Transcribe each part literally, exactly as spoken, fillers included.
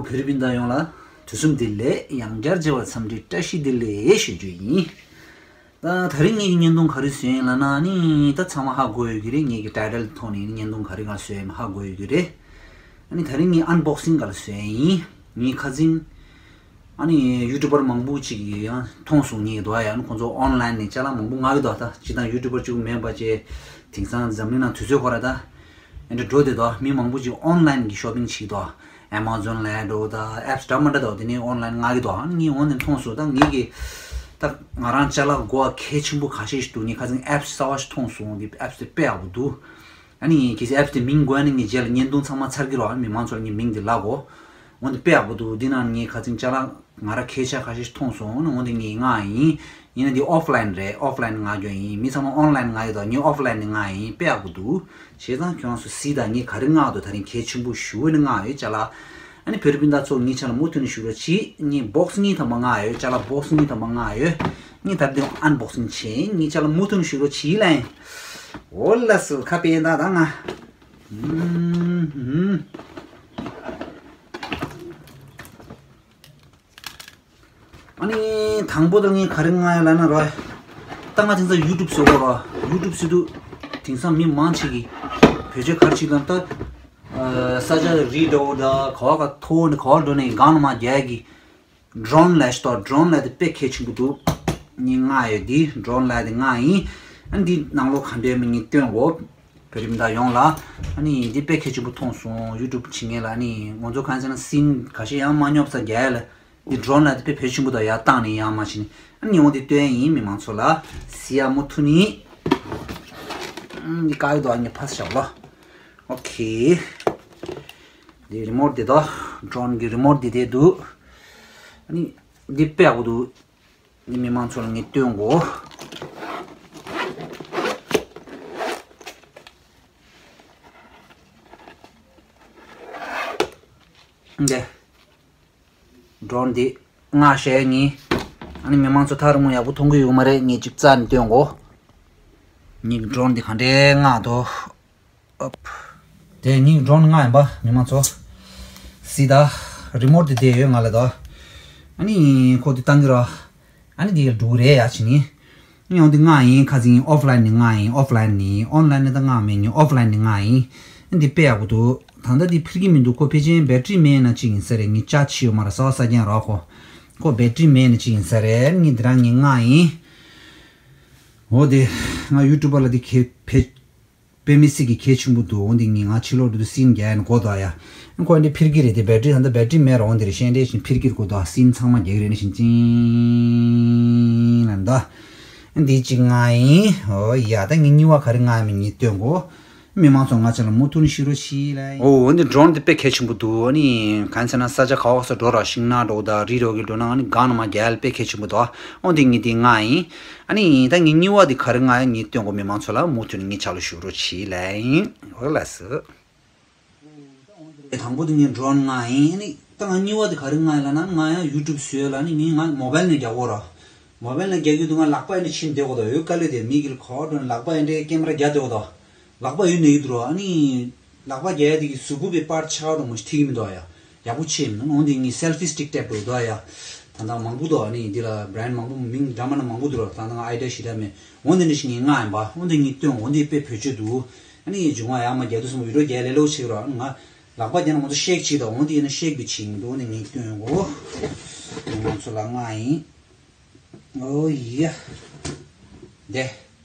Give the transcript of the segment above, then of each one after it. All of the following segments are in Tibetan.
བོད་རིགས་སྤུན་ཟླ་ཡོངས་ལ་དུས་གསུམ་བདེ་ལེགས། ཡང་བསྐྱར་མཇལ་བར་འཚམས་འདྲི་བཀྲ་ཤིས་བདེ་ལེགས་ཞུ་རྒྱུ་ཡིན། ད་དེ་རིང་ངའི་བརྙན་ཐུང་ག་རེ་བཟོས་ཡིན་ལབ་ན་ནི་ད་ཚང་མ་ཧ་གོ་ཡོད་ཀྱི་རེད། ངའི་གི་ཊའི་ཊལ་ཐོག་ནས་བརྙན་ཐུང་ག་རེ་ག་བཟོས་ཡིན་ཧ་གོ་ཡོད་ཀྱི་རེད། ཨ་ནི་དེ་རིང་ངའི་ཨན་བོག་སིང་ག་ལ་བཟོས་ཡིན། ངའི་ཁ་སང་ཨ་ནི་ཡུ་ཊུབ་པར་མང་པོ་ཅིག་གིས་ཡང་མཐོང་སོང་ངའི་འདུག་ཡ། ཨ་ནི་ཁོང་ཚོ་ཨོན་ལན་ནས་ཅ་ལག་མང་པོ་མངགས་ཀྱི་འདུག་ད་སྤྱིར་བཏང་ཡུ་ཊུབ་པར་གཅིག་པུ་མིན་པ་བྱས་དེང་སང་འཛམ་གླིང་ནང་དུས་ཚོད་ཁོ་ར་ད་ཨེ་འདྲ་འགྲོ་བསྡད་འདུག་མི་མང་པོ་ཅིག་ཨོན་ལན་གྱི་ཤོ་པིང་བྱེད་ཀྱི་འདུག་ཨེ་མ་ཛོན་ལབ་འགྲོ་ད་ཨེབ་སི་འདྲ་མི་འདྲ་འདུག་དེ་ནས་ཨོན་ལན་མངགས་ཀྱི་འདུག་ཨ་ནི་ངས་འོང་ནས་མཐོང་སོང་ད་ངའི་གི་ད་ང་རང་ཅ་ལག་དགོས་པ་གལ་ཆེན་པོ་ཁ་ཤས་ཤིག་འདུག་ངས་ཁ་སང་ཨེབ་སི་གསར་པ་ཞིག་མཐོང་སོང་། འདི་ཨེབ་སི་དེ་དཔེ་ཡག་པོ་འདུག་ཨ་ནི་གལ་སྲིད་ཨེབ་སི་དེ་མིང་དགོས་ན་ངས་རྗེས་ལ་བརྙན་ཐུང་ཚང་མ་ཚར་གྱི་རེད། ཨ་ནི་མི་མང་ཚོར་ངས་མིང་དེ་ལབ་གོ་འོ་འདི་དཔེ་ཡག་པོ་འདུག་འདི་ནང་ངས་ཁ་སང་ཅ་ལག་ང་རང་གལ་ཆེ་ཁ་ཤས་ཤིག་མཐོང་སོང་། འོ་ན་འོ་འདི་ངས་མངགས་ཡིན། ཡིན་ན་འདི་ཨོཕ་ལན་རེད། ཨོཕ་ལན་མངགས་རྒྱུ་ཡིན། མི་ཚང་མ་ཨོན་ལན་མངགས་ཡོད་དོ། ངས་ཨོཕ་ལན་ནས་མངགས་ཡིན། དཔེ་ཡག་པོ་འདུག་བྱས་ཙང་ཁྱོད་རང་ཚོ་གཟིགས་དང་། ངས་ག་རེ་མངགས་འདུག་ད་རིང་གལ་ཆེན་པོ་ཞེ་པོ་ནས་མངགས་ཡོད་ཅ་ལག་ཨ་ནི་བོད་རིགས་སྤུན་ཟླ་ཚོ་ངའི་ཆ་ལ་མུ་མཐུད་ནས་བཞུགས་རོགས་གྱིས། ངས་བོག་སི་གཉིས་ཐམ་པ་མངགས་ཡོད། ཅ་ལག་བོག་སི་གཉིས་ཐམ་པ་མངགས་ཡོད། ངས་ད་དུང་ཨན་བོག་སིང་བྱེད། ངའི་ཆ་ལ་མུ་མཐུད་ནས་བཞུགས་རོགས་གྱིས་ལན། འོ་ལགས་སོ། ཁ་དཔེ་ཡིན་ད་ད་ང་ཨུམ་ཨུམ། ཨ་ནི་དང་པོ་དང་ངས་ག་རེ་མངགས་ཡོད་ལབ་ན་ར། ད་ང་དེང་སང་ཡུ་ཊུབ་བཟོ་གོ་ར། ཡུ་ཊུབ་བཟོ་དུས་དེང་སང་མི་མང་ཆེ་གིས་བེད་སྤྱོད་ག་རེ་བྱེད་དང་ད། ས་ཆ་རི་འདྲ་བོ་ད་ག་བ་ག་མཐོ་བོ་ནས་ག་བ་འགྲོ་ནས་གང་ལ་མ་རྒྱག་གི་ཌོ་རོན་ལབ་ཤི་ཏོ། ཌོ་རོན་ལབ་དེ་དཔེ་གལ་ཆེན་པོ་འདུག་ངས་མངགས་ཡོད་འདི་ཌོ་རོན་ལབ་དེ་མངགས་ཡིན། ཨ་འདི་ནང་ལོགས་ག་འདྲས་མིན་ངས་སྟོན་གོ་བོད་རིགས་སྤུན་ཟླ་ཡོངས་ལ། ཨ་ནི་འདི་དཔེ་གལ་ཆེན་པོ་མཐོང་སོང་། ཡུ་ཊུབ་བྱེད་མཁན་ལ་ཨ་ནི་ང་ཚོ་གང་ཟེར་ན་སིན་ཁ་ཤས་ཡང་མ་སྙོབ་ས་རྒྱག་ཡ་ལ། འདི་ཌོ་རོན་ལབ་དེ་དཔེ་བོད་ཆེན་པོ་དང་ཡར་བཏང་ནས་ཡར་མ་བྱས་ནས་ཨ་ནི་འོང་དེ་སྟོན་ཡིན། མི་མང་ཚོ་ལ་གཟིགས་ཡ་མུ་མཐུད་ནས། ཨ་འདི་དཀར་ཡོད་དོ། ཨ་ནི་ཕར་བཞག་ལོ། ཨོ་ཁེ། འདི་རི་མོཊ་དེ་དོ། ཌོ་རོན་གྱི་རི་མོཊ་དེ་དེ་འདུག་ཨ་ནི་འདི་དཔེ་ཡག་པོ་འདུག་འདི་མི་མང་ཚོ་ལ་ངས་སྟོན་གོ་འདི་ཌོ་རོན་འདི་མངགས་བཞག་ཡིན། ཨ་ནི་མི་མང་ཚོ་ཐག་རིང་མོ་ཡག་པོ་མཐོང་གི་ཡོད་མ་རེད། ངས་ཅིག་རྩ་ནས་སྟོན་གོ་ངས་ཌོ་རོན་འདི་ག་འདྲས་མངགས་འདུག་ཨོབ། དེ་ངའི་ཌོ་རོན་མངགས་ཡིན་པ་མི་མང་ཚོ། གཟིགས་ད། རི་མོཊ་དེ་དེ་ཡོད་ང་ལ་ད། ཨ་ནི་ཁོ་དེ་བཏང་གི་ར། ཨ་ནི་དེ་འགྲོ་གི་རེད་ཡ་བྱས་ནས། ངས་འོང་དེ་མངགས་ཡིན། ཁ་སང་ཨོཕ་ལན་ནས་མངགས་ཡིན། ཨོཕ་ལན་ནས། ཨོན་ལན་ནས་ད་མངགས་མེད། ངས་ཨོཕ་ལན་ནས་མངགས་ཡིན། ཨ་འདི་དཔེ་ཡག་པོ་འདུག་ད་ལྟ་འདི་འཕུར་གི་མི་འདུག་ཁོ་ཕལ་ཆེར་བེ་ཊི་རི་མེད་ན་ཅིག་ཡིན་ས་རེད། ངས་ཅཱར་ཇི་བྱས་ཡོད་མ་རེད། གསར་པ་གསར་རྐྱང་རེད་ཁོ། ཁོ་བེ་ཊི་རི་མེད་ན་ཅིག་ཡིན་ས་རེད། ངས་འདི་རང་ངས་མངགས་ཡིན། འོ་དེ། ང་ཡུ་ཊུབ་པ་ལ་དེ་གལ་ཕེ། དཔེ་མི་སྲིད་ཀྱི་གལ་ཆེན་པོ་འདུག་འོ་འདི་ངས་ང་ཕྱི་ལོགས་འགྲོ་དུས་སིན་རྒྱག་ཡ་ནི་གོ་ད་ཡ། ཁོ་འདི་འཕུར་གི་རེད་དེ། བེ་ཊི་རི་ད་ལྟ་བེ་ཊི་རི་མེད་ར། འོ་འདི་རེད། ཤེས་འདྲེ་བཞིན་འཕུར་གི་རེད་གོ་ད། སིན་ཚང་མ་རྒྱག་གི་རེད། ནི་བཞིན་ཅིང་ལ་འདི། འདི་གཅིག་མངགས་ཡིན། འོ་ཡ། ད་ངས་གཉིས་པ་ག་རེ་མངགས་མིན་ངས་སྟོན་གོ་མི་མང་ཚོ་ང་ཚོ་ལ་མུ་མཐུད་ནས་བཞུགས་རོགས་བྱེད་ལ། འོ་འདི་ཌོ་རོན་འདི་དཔེ་གལ་ཆེན་པོ་འདུག་ཨ་ནི་གང་ཟེར་ན་ས་ཆ་ག་བ་སོགས་འགྲོ་ར། ཤིང་ནགས་འགྲོ་ད་རི་འགྲོ་གི་འགྲོ་ན་ཨ་ནི་གང་ན་མ་རྒྱག་ཡ་ལ་དཔེ་གལ་ཆེན་པོ་འདུག་འོ་འདི་ངས་འདི་མངགས་ཡིན། ཨ་ནི་ད་ངས་གཉིས་པ་འདི་ག་རེ་མངགས་ཡིན་ངས་སྟོན་གོ་མི་མང་ཚོ་ལ་མུ་མཐུད་ནས་ངའི་ཕྱག་ལ་བཞུགས་རོགས་བྱེད་ལ་ཡིན། འོ་ལགས་སོ། དང་པོ་འདི་ངས་ཌོ་རོན་མངགས་ཡིན། ཨ་ནི་ད་ང་གཉིས་པ་འདི་ག་རེ་མངགས་ཡིན་ལབ་ན་ང་ཡང་ཡུ་ཊུབ་བཟོས་ལ་ནི་ངས་ང་མོ་བལ་ནས་རྒྱག་གོ་ར། མོ་བལ་ནས་རྒྱག་གི་འདུག་ང་ལག་པ་ཡིན་ནས་ཕྱིན་བསྡད་གོ་ད། ཡོད་དཀའ་ལས་དེ་མི་གིས་ཁོ་འགྲོ་ནས་ལག་པ་ཡིན་འདྲའི་ཀེམ་ར་རྒྱག་བསྡད་གོ་ད། ལག་པ་ཡོད་ནས་ཡོད་འདུག་ར། ཨ་ནི་ལག་པ་རྒྱག་ཡ་དེ་གི་གཟུགས་པོ་པའི་པར་ཆགས་འགྲོ་མོ་ཞིག་ཐིག་གི་མི་འདུག་ཡ། ཡག་པོ་ཆེ་མི་འདུག་འོན་ཏེ་ངས་སེལ་ཕི་སི་ཊིག་ཊེབ་འགྲོ་འདུག་ཡ། ད་ལྟ་མང་པོ་འདུག་ཨ་ནི་འདི་ལ་བྷི་རེན་ཌི་མང་པོ་མིང་འདྲ་མིན་མང་པོ་འདུག་ར། ད་ལྟ་ང་ཨའི་ཌི་ཡ་ཞེ་དྲག་མེད། འོན་ཏེ་འདི་ཞིག་ངས་མངགས་ཡིན་པ། འོན་ཏེ་ངས་སྟོན། འོན་ཏེ་དཔེ་བེད་སྤྱོད་འདུག་ཨ་ནི་སྦྱོང་བ་ཡག་མ་རྒྱག་དུས་སམ་བི་ཌི་ཡོ་རྒྱག་ལས་སླ་པོ་ཆགས་ཀྱི་ར། ཨ་ནི་ང་ལག་པ་རྒྱག་ན་ང་ཚོ་ཤེག་བྱེད་དང་། འོན་ཏེ་ཡིན་ན་ཤེག་བི་བྱེད་མི་འདུག་འོན་ཏེ་ངས་སྟོན་གོ་ང་ཚོ་ལ་མངགས་ཡིན། ཨོ་ཡ། དེ།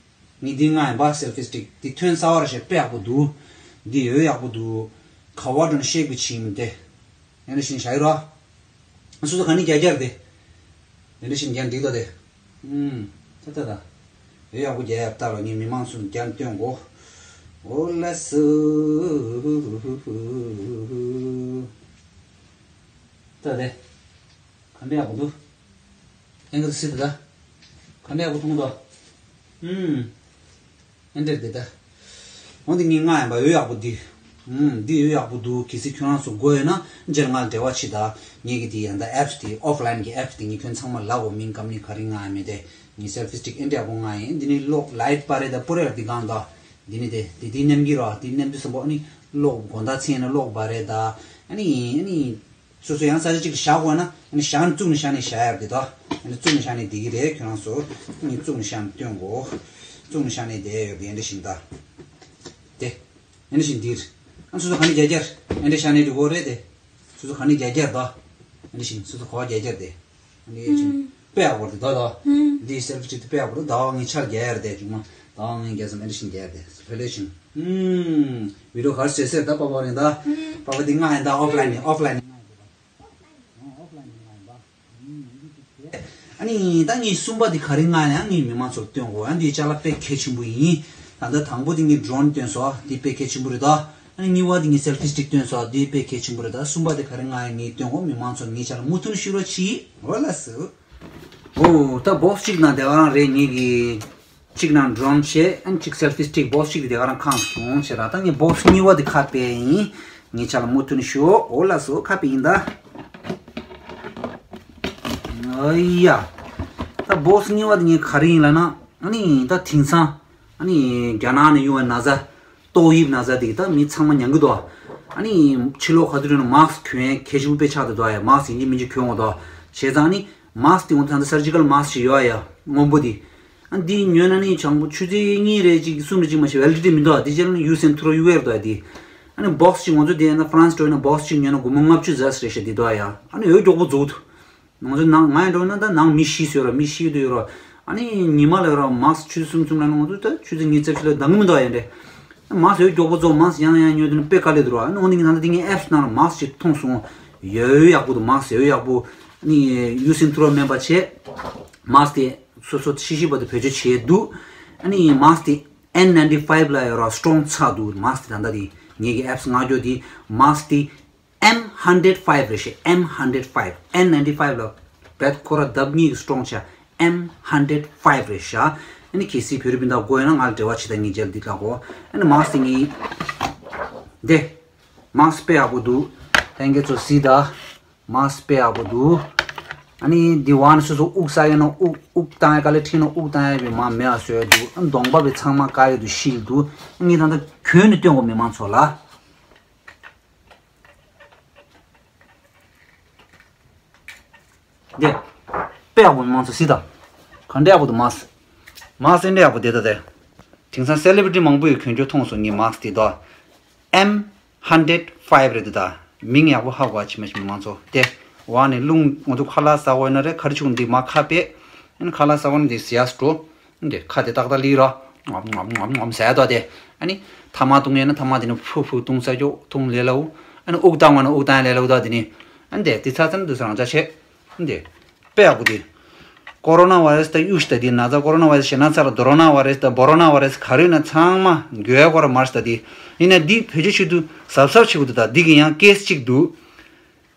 ངས་འདི་མངགས་ཡིན་པ། སེལ་ཕི་སི་ཊིག་འདི་ཐོན་གསར་པ་རེད་ཤག་དཔེ་ཡག་པོ་འདུག་འདི་འོད་ཡག་པོ་འདུག་ག་བ་འགྲོ་ན་ཤེག་བི་བྱེད་མི་དེ། ཡང་འདྲ་བཞིན་བཞག་ཡོད་ར། སོ་སོ་ག་ནས་རྒྱག་རྒྱག་དེ། ཡང་འདྲ་བཞིན་རྒྱག་འགྲིག་ད་དེ། ཨུམ། ད་ད་ད། འོད་ཡག་པོ་རྒྱག་ཡག་ལྟ་ལ་ངས་མི་མང་ཚོ་རྒྱག་སྟོན་གོ་འོ་ལགས་སོ། ད་དེ། ག་འདྲ་ཡག་པོ་འདུག་ཨེ་འདྲ་སི་ད། ག་འདྲ་ཡག་པོ་མཐོང་འདུག་ཨུམ། ཨེ་འདྲ་དེ་ད། འོན་ཏེ་ངས་མངགས་ཡིན་པ། འོད་ཡག་པོ་འདི། ཨུམ། འདི་འོད་ཡག་པོ་འདུག་གལ་སྲིད་ཁྱོད་རང་ཚོ་དགོས་ཡོད་ན་རྗེས་ལ་ང་ལ་འབྲེལ་བ་བྱེད་ད། ངས་ཀྱི་འདི་ཡང་ད་ཨེབ་སི་འདི་ཨོཕ་ལན་གྱི་ཨེབ་སི་འདི་ངས་ཁྱོད་ཚང་མ་ལབ་གོ་མིང་ཀམ་ནི་ག་རེ་མངགས་ཡིན་མིན་དེ། ངས་སེལ་ཕི་སི་ཊིག་ཨེ་འདྲ་ཡག་པོ་མངགས་ཡིན། འདི་ནི་གློག་ལའིཊ་པ་རེད་ད། པོ་རེ་ལ་འདི་གང་ད། འདི་ནི་དེ་འདི་འདི་མནན་གྱི་ར། འདི་མནན་དུས་སམ་བི་ཨ་ནི་གློག་དགོང་དག་མཚན་ན་གློག་འབར་རེད་ད། ཨ་ནི་ཨ་ནི། སོ་སོ་ཡང་ས་ཆ་གཅིག་ལ་བཞག་དགོས་ན་ཨ་ནི་བཞག་ནས་བཙུགས་ནས་བཞག་ནས་བཞག་ཡག་དེ་དོ། ཨ་ནི་བཙུགས་ནས་བཞག་ནས་བསྡད་ཀྱི་རེད། ཁྱོད་རང་ཚོ་ཨ་ནི་བཙུགས་ནས་བཞག་ནས་སྟོན་དགོས། བཙུགས་ནས་བཞག་ནས་བསྡད་ཡོད་པ་འདི་འདྲ་ཞིག་ད། དེ། འདི་འདྲ་ཞིག་འདིར། ཨ་ནི་སོ་སོ་ག་ནས་རྒྱ་རྒྱར་འདི་འདྲ་བཞག་ནས་འགྲིག་གོ་རེད་དེ། སོ་སོ་ག་ནས་རྒྱ་རྒྱར་དོ། འདི་འདྲ་ཞིག་སོ་སོ་ག་བ་རྒྱ་རྒྱར་དེ། ཨ་ནི་ཅིག་དཔེ་ཡག་པོ་རེད་དོ་དོ། འདི་སེལ་ཕི་སི་ཊིག་དེ་དཔེ་ཡག་པོ་རེད། ཟླ་བ་ལྔའི་ཆར་རྒྱག་ཡ་རེད་དེ། ཅུང་མ་ཟླ་བ་ལྔའི་རྒྱག་ཙམ་འདི་འདྲ་ཞིག་རྒྱག་ཡ་རེད་དེ། ལྷོད་ལྷོད་ཞིག་ཨུམ། བི་ཌིའོ་ག་རེ་བཟོས་ཟེར་ད། པ་པ་རེད་ད། པ་པ་འདི་ང་ཡིན་ད། ཨོཕ་ལན་ནས་ཨོཕ་ལན་ནས་ང་ཡིན་ད། ཨོཕ་ལན་ནས་ང་ཡིན་ད། ཨ་ནི་ད་ངས་གསུམ་པ་དེ་ག་རེ་མངགས་ཡང་ངས་མི་མང་ཚོར་སྟོན་དགོས། ཨ་འདི་ཅ་ལག་དཔེ་གལ་ཆེན་པོ་ཡིན། ད་ལྟ་དང་པོ་དེ་ངས་ཌོ་རོན་སྟོན་སོང་། འདི་དཔེ་གལ་ཆེན་པོ་རེད་ད། ཨ་ནི་གཉིས་པ་དེ་ངས་སེལ་ཕི་སི་ཊིག་སྟོན་སོང་། འདི་དཔེ་གལ་ཆེན་པོ་རེད་ད། གསུམ་པ་དེ་ག་རེ་མངགས་ཡང་ངས་སྟོན་དགོས། མི་མང་ཚོར་ངའི་ཆ་ལ་མུ་མཐུད་ནས་ཞུ་རོགས་གྱིས། འོ་ལགས་སོ། འོ་ད་བོག་སི་གཅིག་ནང་དེ་ག་རང་རེད། ངེད་ཀྱི་གཅིག་ནང་ཌོ་རོན་བྱས། ཨ་ནི་གཅིག་སེལ་ཕི་སི་ཊིག་བོག་སི་གཅིག་དེ་ག་རང་ཁེངས་སོང་བྱས་ར། ད་ངས་བོག་སི་གཉིས་པ་དེ་ཁ་ཕྱེ་ཡིན། ངའི་ཆ་ལ་མུ་མཐུད་ནས་ཞུ། འོ་ལགས་སོ། ཁ་ཕྱེ་ཡིན་ད། ཨ་ཡ། ད་བོག་སི་གཉིས་པ་དེ་ངས་ག་རེ་ཡིན་ལབ་ན། ཨ་ནི་ད་དེང་སང་ཨ་ནི་རྒྱ་ནག་ནས་ཡོང་བའི་ན་ཚ། ཏོག་དབྱིབས་ན་ཚ་དེ་ད་མི་ཚང་མ་ཉན་གི་འདུག་ཨ་ནི་ཕྱི་ལོགས་ག་དུས་ཡིན་ན་མཱ་སི་ཁི་གྱོན་ཡ་གལ་ཆེན་པོ་དཔེ་ཆགས་བསྡད་འདུག་ཡ། མཱ་སི་ཁི་ཡིན་གཅིག་མིན་གཅིག་གྱོན་དགོས་འདུག་བྱས་ཙང་ནི་མཱ་སི་ཁི་དེ་ང་ཚོ་ད་ལྟ་སར་ཇི་ཀལ་མཱ་སི་ཁི་ཞིག་ཡོད་ཡ། སྔོན་པོ་དེ། ཨ་འདི་ཉོས་ན་ནི་བྱང་བུ་ཆུ་ཚོད་གཉིས་རེ་གཅིག་གསུམ་རེ་གཅིག་མ་ཞིག་ཝེ་ལི་ཌི་ཊི་མི་འདུག་དེ་རྗེས་ལ་ནི་ཡུ་སི་ཨེན་ཐུ་རོ་ཡུ་ཝེར་འདུག་དེ། ཨ་ནི་བོག་སི་གཅིག་ང་ཚོ་དེ་ཡིན་ན་ཧྥ་རན་སི་འགྲོ་ཡིན་ན་བོག་སི་གཅིག་ཉོས་ན་སྒོར་མོ་ལྔ་བཅུ་ཟ་ཟེར་ཤག་དེ་འདུག་ཡ། ཨ་ནི་འོས་མགྱོགས་པོ་རྫོགས་འདུག་ང་ཚོ་ནང་ང་ཡང་འགྲོ་ན་ད་ནང་མི་ཤི་སོང་ར། མི་ཤི་འདུག་ཡོད་ར། ཨ་ནི་ཉི་མ་ལ་ར་མཱ་སི་ཆུ་ཚོད་གསུམ་གསུམ་ལ་ནི་ང་ཚོ་ད་ཆུ་ཚོད་ཉི་ཤུ་རྩ་བཞི་ལ་འདང་གི་མི་འདུག་ཡ་འདྲེ། མཱ་སི་འོས་མགྱོགས་པོ་རྫོགས། མཱ་སི་ཡང་ཡང་ཉོས་དུས་ན་དཔེ་དཀའ་ལས་འདུག་ར། ཨ་ནི་འོ་ནི་ངས་ད་ལྟ་འདི་ངའི་ཨེབ་སི་ནང་ལ་མཱ་སི་ཅིག་མཐོང་སོང་། ཡོད་ཡག་པོ་འདུག་མཱ་སི་ཡོད་ཡག་པོ། ཨ་ནི་ཡུ་སི་ཨེན་ཐུ་རོ་མེད་པ་བྱས། མཱ་སི་དེ་སོ་སོ་ཤི་ཤི་བ་དེ་བེད་སྤྱོད་བྱས་འདུག་ཨ་ནི་མཱ་སི་དེ་ཨེན་ནའིན་ཊི་ཕའིབ་ལ་ཡོད་ར་སི་ཊོང་ཆགས་འདུག་མཱ་སི་དེ་ད་ལྟ་དེ་ངེད་ཀྱི་ཨེབ་སི་མངགས་རྒྱུ་དེ་མཱ་སི་དེ་ཨེམ་ཧན་ཌེཌ་ཕའིབ་རེད་ཤག་ཨེམ་ཧན་ཌེཌ་ཕའིབ། ཨེན་ནའིན་ཊི་ཕའིབ་ལ་བེད་ཁོ་ར་ལྡབ་གཉིས་ཀྱི་སི་ཊོང་ཆགས། ཨེམ་ཧན་ཌེཌ་ཕའིབ་རེད་ཤག་ཨ་ནི་གལ་སྲིད་བོད་རིགས་སྤུན་ཟླ་དགོས་ཡོད་ན་ང་ལ་འབྲེལ་བ་བྱེད་དང་། ངས་རྗེས་ལ་འདི་ལྟ་གོ་ཨ་ནི་མཱ་སི་དེ་ངས་འདི། མཱ་སི་དཔེ་ཡག་པོ་འདུག་ལྷན་རྒྱས་ཚོ་གཟིགས་དང་། མཱ་སི་དཔེ་ཡག་པོ་འདུག་ཨ་ནི་འདི་བ་ནི་སོ་སོ་དབུགས་ས་ཡོད་ན་དབུགས་དབུགས་བཏང་ཡ་དཀའ་ལས་འཕྲད་ན་དབུགས་བཏང་ཡ་བའི་མ་མེད་པ་བཟོས་འདུག་ཨ་ནི་གདོང་པ་བའི་ཚང་མ་དཀར་ཡོད་འདུག་ཤིག་འདུག་ཨ་ངས་ད་ལྟ་གྱོན་ནས་སྟོན་གོ་མི་མང་ཚོ་ལ། འདི། དཔེ་ཡག་པོ་མང་ཚོ་གཟིགས་དང་། ག་འདྲ་ཡག་པོ་འདུག་མཱ་སི། མཱ་སི་འདྲ་ཡག་པོ་འདི་ལྟ་སྟེ། དེང་སང་སེ་ལེ་བྷི་རི་ཊི་མང་པོ་ཡིས་གྱོན་གྱོན་མཐོང་སོང་ངས་མཱ་སི་དེ་དོ། ཨེམ་ཧན་ཌེཌ་ཕའིབ་རེད་འདུག་ད། མིང་ཡག་པོ་ཧ་གོ་བ་ཕྱི་མ་ཕྱི་མ་མང་ཚོ་དེ། འོག་ནས་རླུང་ང་ཚོ་ཁ་ལག་ཟ་དགོས་ན་རེད། ག་རེ་བྱུང་འདི་མ་ཁ་པས། ཨ་ནི་ཁ་ལག་ཟ་དགོས་ན་འདི་ཟ་ཡག་སུ་འགྲོ། འདི་ཁ་དེ་ཏག་ཏག་ལི་ར། ངོམ་ངོམ་ངོམ་ངོམ་ཟ་ཡ་དོ་དེ། ཨ་ནི་ཐ་མག་བཏུང་ཡས་ན་ཐ་མག་དེ་ནི་ཕུ་ཕུ་བཏུང་ས་ཀྱོ་བཏུང་ལས་སླ་བོ། ཨ་ནི་དབུགས་བཏང་བ་ན་དབུགས་བཏང་ཡས་ལས་སླ་བོ་དོ་དེ་ནི། ཨ་ནི་དེ་དེ་ཚ་ཚ་ན་དུ་ས་རང་ཅག་ཆེ། ཨ་ནི་དེ། དཔེ་ཡག་པོ་དེ། ཀོ་རོ་ན་བྷ་རེ་སི་ད་གཡུག་ཤི་ད་དེ་ན་ཚ་ཀོ་རོ་ན་བྷ་རེ་སི་ཞེ་ན་ཚ་ལ་དོ་རོ་ན་བྷ་རེ་སི་ད་བོ་རོ་ན་བྷ་རེ་སི་ག་རེ་ཡོད་ན་ཚང་མ་འགོས་ཡ་ཀོ་རོ་མར་སི་ད་དེ། ཡིན་ན་འདི་བེད་སྤྱོད་བྱེད་དུས་གཟབ་གཟབ་བྱེད་དགོས་འདུག་ད་འདི་གི་ཡང་ཀེ་སི་གཅིག་འདུག་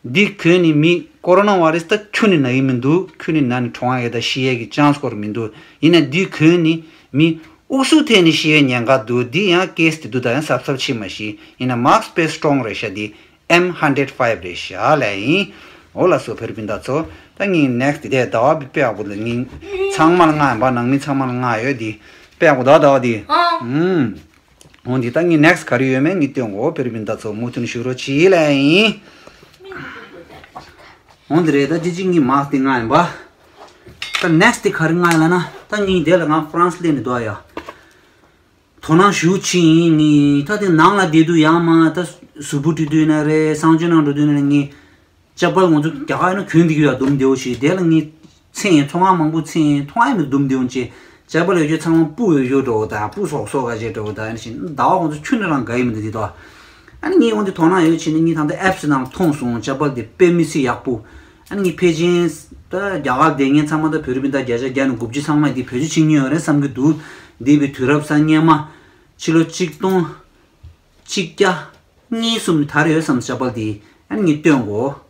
འདི་གྱོན་ནི་མི་ཀོ་རོ་ན་བྷ་རེ་སི་ད་ཁྱོན་ནས་ན་གི་མི་འདུག་ཁྱོན་ནས་ན་ནི་གྲོངས་ཡ་གི་ད་ཤི་ཡ་གི་ཅན་སི་སྐོར་མི་འདུག་ཡིན་ན་འདི་གྱོན་ནི་མི་དབུགས་སུ་ཐལ་ནས་ཤི་ཡའི་ཉེན་ཁ་འདུག་འདི་ཡང་ཀེ་སི་དེ་འདུག་ད་ཡང་གཟབ་གཟབ་བྱེད་མ་ཤེས། ཡིན་ན་མཱ་སི་དཔེ་སི་ཊོང་རེད་ཤག་འདི་ཨེམ་ཧན་ཌེཌ་ཕའིབ་རེད་ཤག་ལབ་ཡིན། འོ་ལགས་སོ་བོད་རིགས་སྤུན་ཟླ་ཚོ། ད་ངས་ནེག་སི་ཊི་དེ་ཟླ་བ་དཔེ་ཡག་པོ་འདུག་ངས་ཚང་མ་ལ་མངགས་ཡིན་པ། ནང་མི་ཚང་མ་ལ་མངགས་ཡོད། འདི་དཔེ་ཡག་པོ་འདུག་ཟླ་བ་འདི། ཨ། ཨུམ། འོ་འདི་ད་ངས་ནེག་སི་ཊི་ག་རེ་ཡོད་མེད་ངས་སྟོན་གོ་བོད་རིགས་སྤུན་ཟླ་ཚོ་མུ་མཐུད་ནས་བཞུགས་རོགས་གྱིས་ལབ་ཡིན། འོ་འདི་རེད། ད་ཅི་ཅི་ངས་མཱ་སི་དེ་མངགས་ཡིན་པ། ད་ནེག་སི་ཊི་དེ་ག་རེ་མངགས་ཡིན་ལབ་ན། ད་ངས་འདི་ལ་ང་ཧྥ་རན་སི་སླེབས་ནས་འདུག་ཡ། དོ་སྣང་ཞུ་ཕྱིན་ཡིན། ངས་ད་དེ་ནང་ལ་བསྡད་དུས་ཡང་མ་ད་གཟུགས་པོ་བཀྲུས་དུས་ན་རེད། གསང་སྤྱོད་ནང་འགྲོ་དུས་ན་རེད། ངས་ཅ་པལ་ང་ཚོ་རྒྱ་གར་ཡིན་ན་གྱོན་བསྡད་ཀྱི་ཡོད། འདུམ་བདེ་བོ་ཞིག་དེ་ལ་ངས་ཚེ་ཡིན་ཚོང་ཁང་མང་པོ་ཚེ་ཡིན་མཐོང་ཡ་མེད། འདུམ་བདེ་བོ་ཅེ་ཅ་པལ་ཡོད་རྒྱུ་ཚང་མ་སྤུ་ཡོད་རྒྱུ་འགྲོ་བ་དང་སྤུ་སོག་སོག་ག་ཅེ་འགྲོ་བ་དང་ཡིན་ཞིང་ཟླ་བ་ང་ཚོ་ཁྱོན་ནས་རང་དགའ་ཡི་མི་འདུག་དེ་དོ། ཨ་ནི་ངས་འོན་ཏེ་དོ་སྣང་ཡོད་ཕྱིན་ནས་ངས་ད་ལྟ་ཨེབ་སི་ནང་མཐོང་སོང་། ཅ་པལ་དེ་དཔེ་མི་སྲིད་ཡག་པོ། ཨ་ནི་ངས་ཕལ་ཆེར་ད་རྒྱ་གར་བསྡད་མཁན་ཚང་མ་ད་བོད་རིགས་སྤུན་ཟླ་བརྒྱ་ཆ་བརྒྱ་ནས་དགུ་བཅུ་ཚང་མས་འདི་བེད་སྤྱོད་བྱེད་མྱོང་ཡོད་རེད་བསམ་གྱི་འདུག་འདས་པའི་དུས་རབས་གསར་སྔོན་མ་ཕྱི་ལོ་ཆིག་སྟོང་ཆིག་བརྒྱ་གཉིས་གསུམ་ནས་དར་ཡོད་བསམ། ཅ་པལ་འདི་ཨ་ནི་ངས་སྟོན་གོ།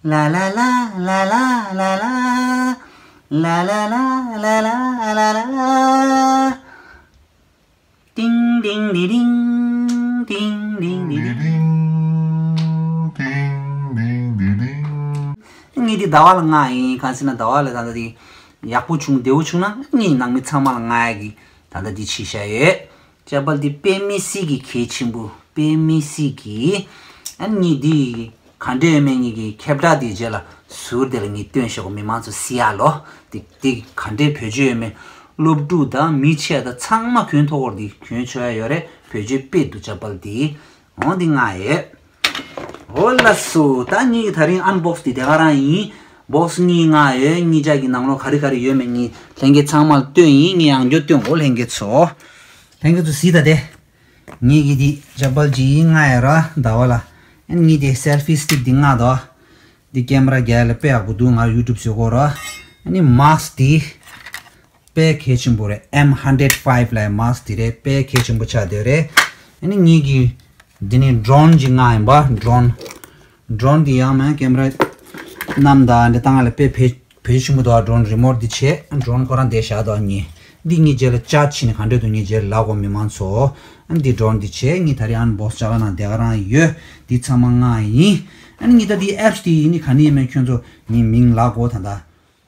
ལ་ལ་ལ། ཏིང་ཏིང་ཏི་ཏིང་། ཏིང་ཏིང་ཏི་ཏིང་། ཏིང་ཏིང་ཏི་ཏིང་། ཏིང་ཏིང་ཏི་ཏིང་། ངས་འདི་ཟླ་བ་ལ་མངགས་ཡིན། གང་ཟེར་ན་ཟླ་བ་ལ་ད་ལྟ་འདི་ཡག་པོ་བྱུང་བདེ་བོ་བྱུང་ན་ངས་ནང་མི་ཚང་མ་ལ་མངགས་ཡག་གི་ད་ལྟ་འདི་བྱས་བཞག་ཡོད། ཅ་པལ་འདི་དཔེ་མི་སྲིད་ཀྱི་གལ་ཆེན་པོ། དཔེ་མི་སྲིད་ཀྱི། ཨ་ནི་ངས་འདི་ ག་འདྲས་ཡོད་མེད་ངེད་ཀྱི་ཁྱབ་བསྒྲགས་དེའི་རྗེས་ལ་ཟུར་དེ་ལ་ངས་སྟོན་ཤོག་མི་མང་ཚོ་གཟིགས་ཡ་ལོ། དེ་དེ་ག་འདྲས་བེད་སྤྱོད་ཡོད་མེད། སློབ་ཕྲུག་དང་མི་ཆེ་དང་ཚང་མ་གྱོན་ཐུབ་པར་དེ་གྱོན་ཆོག་ཡ་ཡོད་རེད། བེད་སྤྱོད་དཔེ་འདུག་ཅ་པལ་དེ། འོ་འདི་ལྔ་ཡོད། འོ་ལགས་སོ། ད་ངེད་ཀྱི་ད་རིང་ཨན་བོག་སི་དེ་དེ་ག་རང་ཡིན། བོག་སི་གཉིས་ལྔ་ཡོད། གཉིས་ཆ་གི་ནང་ལོགས་ག་རེ་ག་རེ་ཡོད་མེད་ངས་ལྷན་རྒྱས་ཚང་མར་སྟོན་ཡིན། ངས་ཡང་བསྐྱར་སྟོན། འོ་ལྷན་རྒྱས་ཚོ། ལྷན་རྒྱས་ཚོ་གཟིགས་ད་དེ། ངེད་ཀྱི་དེ་ཅ་པལ་གྱི་ལྔ་ཡོད་ར་ཟླ་བ་ལ། ཨ་ནི་ངེད་དེ་སེལ་ཕི་སི་ཊིག་དེ་ལྔ་དོ། འདི་ཀེམ་ར་རྒྱག་ཡ་ལ་དཔེ་ཡག་པོ་འདུག་ང་ཡུ་ཊུབ་བཟོ་གོ་ར། ཨ་ནི་མཱ་སི་ཀི་དེ། དཔེ་གལ་ཆེན་པོ་རེད། ཨེམ་ཧན་ཌེཌ་ཕའིབ་ལབ་མཱ་སི་ཀི་དེ་རེད། དཔེ་གལ་ཆེན་པོ་ཆགས་བསྡད་རེད། ཨ་ནི་ངེད་ཀྱི་འདི་ནི་ཌོ་རོན་གྱི་ལྔ་ཡིན་པ། ཌོ་རོན། ཌོ་རོན་འདི་ཡང་མ་ཀེམ་ར་བསྣམས་དང་འདི་བཏང་ལ་དཔེ་བེད་བེད་ཆེན་པོ་འདུག་ཌོ་རོན་རི་མོཊ་འདི་བྱས། ཌོ་རོན་ཁོ་རང་བསྡད་བཞག་འདུག་ངས་འདི་ངའི་རྗེས་ལ་ཅར་ཇི་བྱས་ནས་ག་འདྲས་འདུག་ངའི་རྗེས་ལ་ལབ་དགོས་མི་མང་ཚོ། ཨ་འདི་ཌོ་རོན་འདི་བྱས། ངས་ད་རེས་ཨན་བོག་སི་ཅ་ལག་ནང་དེ་ག་རང་ཡོད། འདི་ཚང་མ་ལྔ་ཡིན། ཨ་ནི་ངས་ད་འདི་ཨེབ་སི་དེ་ཡིན་ནི་ག་ནས་ཡིན་མིན་ཁྱོད་ཚོ་ངས་མིང་ལབ་དགོས་ད་ད།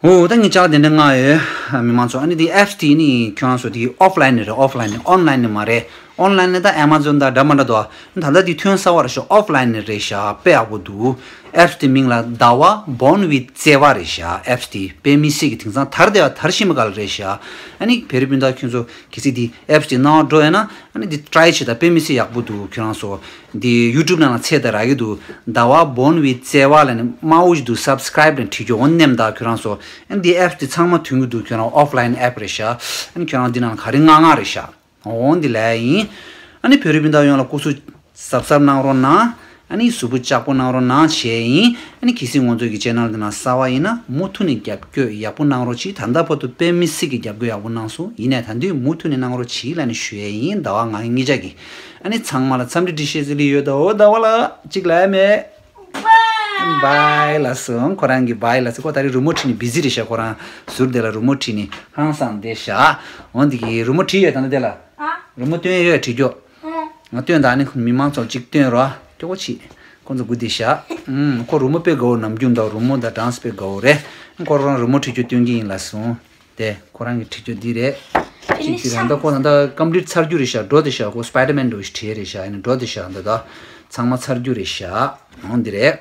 འོ་ད་ངའི་ཅག་དེ་འདྲ་ལྔ་ཡོད། མི་མང་ཚོ། ཨ་ནི་དེ་ཨེབ་སི་དེ་ནི་ཁྱོད་རང་ཚོ་དེ་ཨོཕ་ལན་ནི་རེད། ཨོཕ་ལན་ནི། ཨོན་ལན་ནི་མ་རེད། ཨོན་ལན་ནི་ད་ཨེ་མ་ཛོན་དང་འདྲ་མ་འདྲ་འདུག་ད་ལྟ་དེ་ཐོན་གསར་པ་རེད་ཤག་ཨོཕ་ལན་ནི་རེད་ཤག་དཔེ་ཡག་པོ་འདུག་ཨེབ་སི་དེ་མིང་ལ་ཟླ་བ་Born with བརྩེ་བ་རེད་ཤག་ཨེབ་སི་དེ་དཔེ་མི་སྲིད་ཀྱི་དེང་སང་དར་བསྡད་པ་དར་བཞིན་པ་ག་ལ་རེད་ཤག་ཨ་ནི་བོད་རིགས་སྤུན་ཟླ་ཁྱོད་ཚོ་གལ་སྲིད་དེ་ཨེབ་སི་དེ་སྣང་བ་འགྲོ་ཡོད་ན། ཨ་ནི་དེ་ཊི་རའི་བྱེད་དང་། དཔེ་མི་སྲིད་ཡག་པོ་འདུག་ཁྱོད་རང་ཚོ། འདི་ཡུ་ཊུབ་ནང་ལ་ཚད་ད་རག་གི་འདུག་ཟླ་བ་Born with བརྩེ་བ་ལ་ནི་དམར་པོ་ཞིག་འདུག་སབ་སི་ཀ་རའིབ་ལ་བྲིས་རྒྱུ། འོ་མནན་ད་ཁྱོད་རང་ཚོ། ཨ་ནི་འདི་ཨེབ་སི་དེ་ཚང་མ་ཐོན་གི་འདུག་ཁྱོད་རང་ཨོཕ་ལན་ཨེབ་རེད་ཤག་ཨ་ནི་ཁྱོད་རང་འདི་ནང་ལ་ག་རེ་ལྔ་ལྔ་རེད་ཤག་འོ་འདི་ལས་ཡིན། ཨ་ནི་བོད་རིགས་སྤུན་ཟླ་ཡོངས་ལ་སྐུ་གཟུགས་གཟབ་གཟབ་གནང་རོགས་གནང་། ཨ་ནི་གཟུགས་པོ་ལྕགས་པོ་གནང་རོགས་གནང་བྱས་ཡིན། ཨ་ནི་གལ་སྲིད་ང་ཚོ་གི་ཆེ་ནལ་འདི་ནང་གསར་པ་ཡིན་ན་མུ་མཐུད་ནས་རྒྱབ་སྐྱོར་ཡག་པོ་གནང་རོགས་གྱིས། ད་ལྟ་བར་དུ་དཔེ་མི་སྲིད་ཀྱི་རྒྱབ་སྐྱོར་ཡག་པོ་གནང་སོང་། ཡིན་ནའི་ད་དུང་མུ་མཐུད་ནས་གནང་རོགས་གྱིས་ལབ་ནས་ཞུ་ཡས་ཡིན། ཟླ་བ་ང་གཉིས་ཆ་གི། ཨ་ནི་ཚང་མ་ལ་འཚམས་འདྲི་བཀྲ་ཤིས་བདེ་ལེགས་ཡོད་ད། འོ་ཟླ་བ་ལ་གཅིག་ལབ་མེད། བའི་ལབ་སོང་། ཁོ་རང་གིས་བའི་ལབ་སོང་། ཁོ་ད་རེས་རི་མོ་བྲིས་ནས་བི་ཟི་རེད་ཤག་ཁོ་རང་ཟུར་དེ་ལ་རི་མོ་བྲིས་ནས་ཧང་སང་བསྡད་ཤག་འོ་འདི་གི་རི་མོ་བྲིས་ཡོད་ད་ལྟ་དེ་ལ། ཨ། རི་མོ་སྟོན་ཡས་ཡོད་བྲིས་རྒྱུ། ཨ། ང་སྟོན་ད་ནི་མི་མང་ཚོར་གཅིག་སྟོན་རོགས། སྐྱོ་པོ་བྱེད། ཁོ་ཚོ་སྒུག་བསྡད་ཤག་ཨུམ། ཁོ་རི་མོ་དཔེ་དགའ་བོ། ནམ་རྒྱུན་དང་རི་མོ་དང་ཌན་སི་དཔེ་དགའ་བོ་རེད། ཁོ་རང་རི་མོ་བྲིས་རྒྱུ་སྟོན་གྱི་ཡིན་ལབ་སོང་། དེ་ཁོ་རང་གི་བྲིས་རྒྱུ་འདི་རེད། དེ་ནི་གཅིག་དེ་རེད། ད་ཁོ་ད་ལྟ་ཀམ་པི་ལིཊ་ཚར་རྒྱུ་རེད་ཤག་འགྲོ་བསྡད་ཤག་ཁོ་སི་པའི་ཌར་མེན་འདྲ་བོ་ཞིག་བྲིས་རེད་ཤག་ཨ་ནི་འགྲོ་བསྡད་ཤག་ད་ད་ཚང་མ་ཚར་རྒྱུ་རེད་ཤག་འོ་འདི་རེད།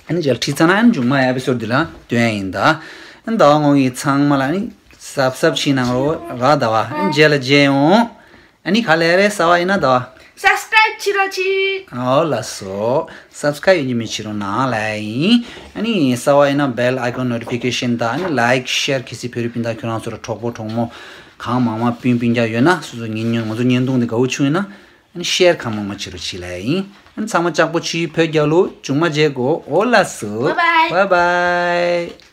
ཨ་ནི་རྗེས་ལ་བྲིས་ཚར་ན་ཨ་ནི་མཇུག་མ་ཨེ་པི་སོ་ཌི་འདི་ལ་སྟོན་ཡ་ཡིན་ད། ཨ་ནི་ཟླ་བ་ངོ་གི་ཚང་མ་ལ་ཨ་ནི་གཟབ་གཟབ་བྱེད་གནང་རོགས་ར་ཟླ་བ། ཨ་ནི་རྗེས་ལ་མཇལ་ཡོང་། ཨ་ནི་ག་ལེ་རེད། གསར་པ་ཡིན་ན་ཟླ་བ། སབ་སི་ཀ་རའིབ་བྱེད་རོགས་གྱིས། ཨོ་ལགས་སོ། སབ་སི་ཀ་རའིབ་ཡིན་གཅིག་མིན་གཅིག་བྱེད་རོགས་གནང་ལབ་ཡ་ཡིན། ཨ་ནི་གསར་པ་ཡིན་ན་བྷེལ་ཨའི་ཀོན་ནོ་ཊི་ཕི་ཀེ་ཤན་དང་། ཨ་ནི་ལའིཀ་ཤེར་གལ་སྲིད་བོད་རིགས་སྤུན་ཟླ་ཁྱོད་རང་ཚོ་ལ་གྲོགས་པོ་གྲོགས་མོ་གང་མང་མང་སྤུན་སྤུན་ཀྱག་ཡོད་ན། སོ་སོ་ཉན་ཉན་ང་ཚོ་བརྙན་ཐུང་འདི་དགའ་བོ་བྱུང་ཡོད་ན། ཨ་ནི་ཤེར་གང་མང་མང་བྱེད་རོགས་གྱིས་ལབ་ཡ་ཡིན། ཨ་ནི་ཚང་མ་ལྕགས་པོ་བྱེད། བོད་རྒྱལ་ལོ། མཇུག་མ་མཇལ་གོ། ཨོ་ལགས་སོ། བའི་བའི། བའི་བའི།